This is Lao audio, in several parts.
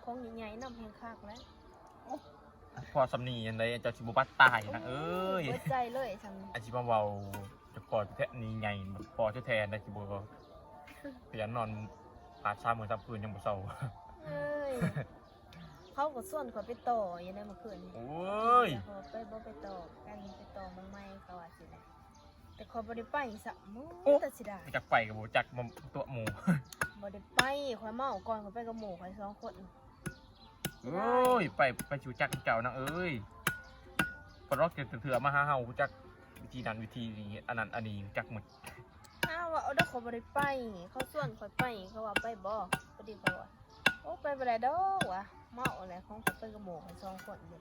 ຂອງໃຫຍ່ໆນຳແຮງຄັກແຫຼະ. ພໍສ່ຳນີ້ຈັ່ງໃດເຈົ້າຊິບໍ່ບາດຕາຍນາງເອີຍ. ເບິດໃຈເລີຍສ່ຳນີ້ ອາຊິມາເວົ້າ ເຈົ້າພໍ່ແທ້ນີ້ໃຫຍ່ ພໍ່ແທ້ໆນະຊິບໍ່ ພະຍານນອນພາດສາມມື້ສາມຄືນຍັງບໍ່ເຊົາ. ເອີຍ ເຂົາກໍຊວນຂ້ອຍໄປຕໍ່ຢູ່ໃນມື້ຄືນນີ້. ໂອ້ຍ ຂ້ອຍບໍ່ໄປຕໍ່ ກັນໄປຕໍ່ເມືອງໃໝ່ ເຂົາວ່າຊີ້ແຫຼະ. ແຕ່ຂ້ອຍບໍ່ໄດ້ໄປຊ້ຳ. ໂອ້ ແຕ່ເສຍດາຍ ຈັກໄປກໍບໍ່ຈັກ ມາຕົວະໝູ່. ບໍ່ໄດ້ໄປ ຂ້ອຍເມົາກ່ອນ ຂ້ອຍໄປກັບໝູ່ຂ້ອຍສອງຄົນ. ໂອ້ຍ ໄປ ໄປຊິຮູ້ຈັກເຈົ້ານາງເອີຍ. ປະລັອກເທື່ອມາຫາເຮົາຮູ້ຈັກວິທີນັ້ນວິທີນີ້ ອັນນັ້ນອັນນີ້ຮູ້ຈັກໝົດ. ອ້າວ ເວົ້າເອົາດອກ ຂ້ອຍບໍ່ໄດ້ໄປ. ເຂົາຊວນຂ້ອຍໄປ ເຂົາວ່າໄປບໍ່? ພໍດີຂ້ອຍວ່າ ໂອ້ ໄປບໍ່ໄດ້ດອກວ່າ ເມົາແຫຼະ. ຂອງຂ້ອຍໄປກັບໝູ່ຂ້ອຍສອງຄົນເດ້.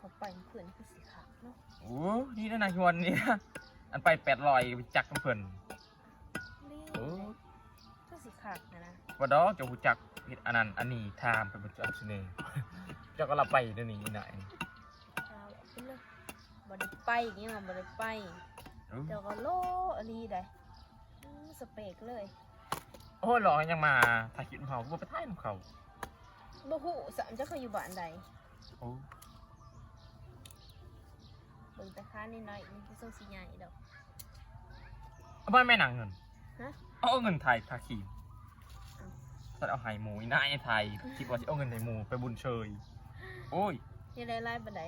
ຂ້ອຍໄປເພື່ອນຄືຊິຄັກເນາະ. ໂອ້ ນີ້ນະນາຍຮວນນີ້ ອັນໄປແປດຮ້ອຍໄປຈັກນຳເພິ່ນ. ໂອ້ ຄືຊິຄັກນະ. ບໍ່ດອກ ເຈົ້າຮູ້ຈັກ ເຮັດອັນນັ້ນອັນນີ້ ຖາມໄປເບິດອັນຊຸແນ. ເຈົ້າກໍລະໄປແນວນີ້ນາຍ. ບໍ່ໄດ້ໄປ ຍັງວ່າບໍ່ໄດ້ໄປ. ເຈົ້າກໍໂລອີ່ຫຼີໃດ. ສະເປກເລີຍ. ໂອ້ ຫຼອກຫຍັງມາຖ່າຍຄລິບນຳເຮົາ ຄືບໍ່ໄປຖ່າຍນຳເຂົາ? ບໍ່ຮູ້ຊ້ຳ ຈັກເຂົາຢູ່ບ້ານໃດ. ໂອ້ ເບິ່ງແຕ່ຂານ້ອຍໆ ມັນຄືຊົງຊິໃຫຍ່ດອກ. ເອົາມາແມ່ນາງເງິນ. ຮະ? ເອົາເງິນຖ່າຍທາຄຣີມ. ສັດເອົາໃຫ້ໝູ່ອີ່ນາຍຖ່າຍ ຄິດວ່າຊິເອົາເງິນໃຫ້ໝູ່ໄປບຸນເຊີຍ. ໂອ້ຍ ຢາກໄດ້ຫຼາຍປານໃດ?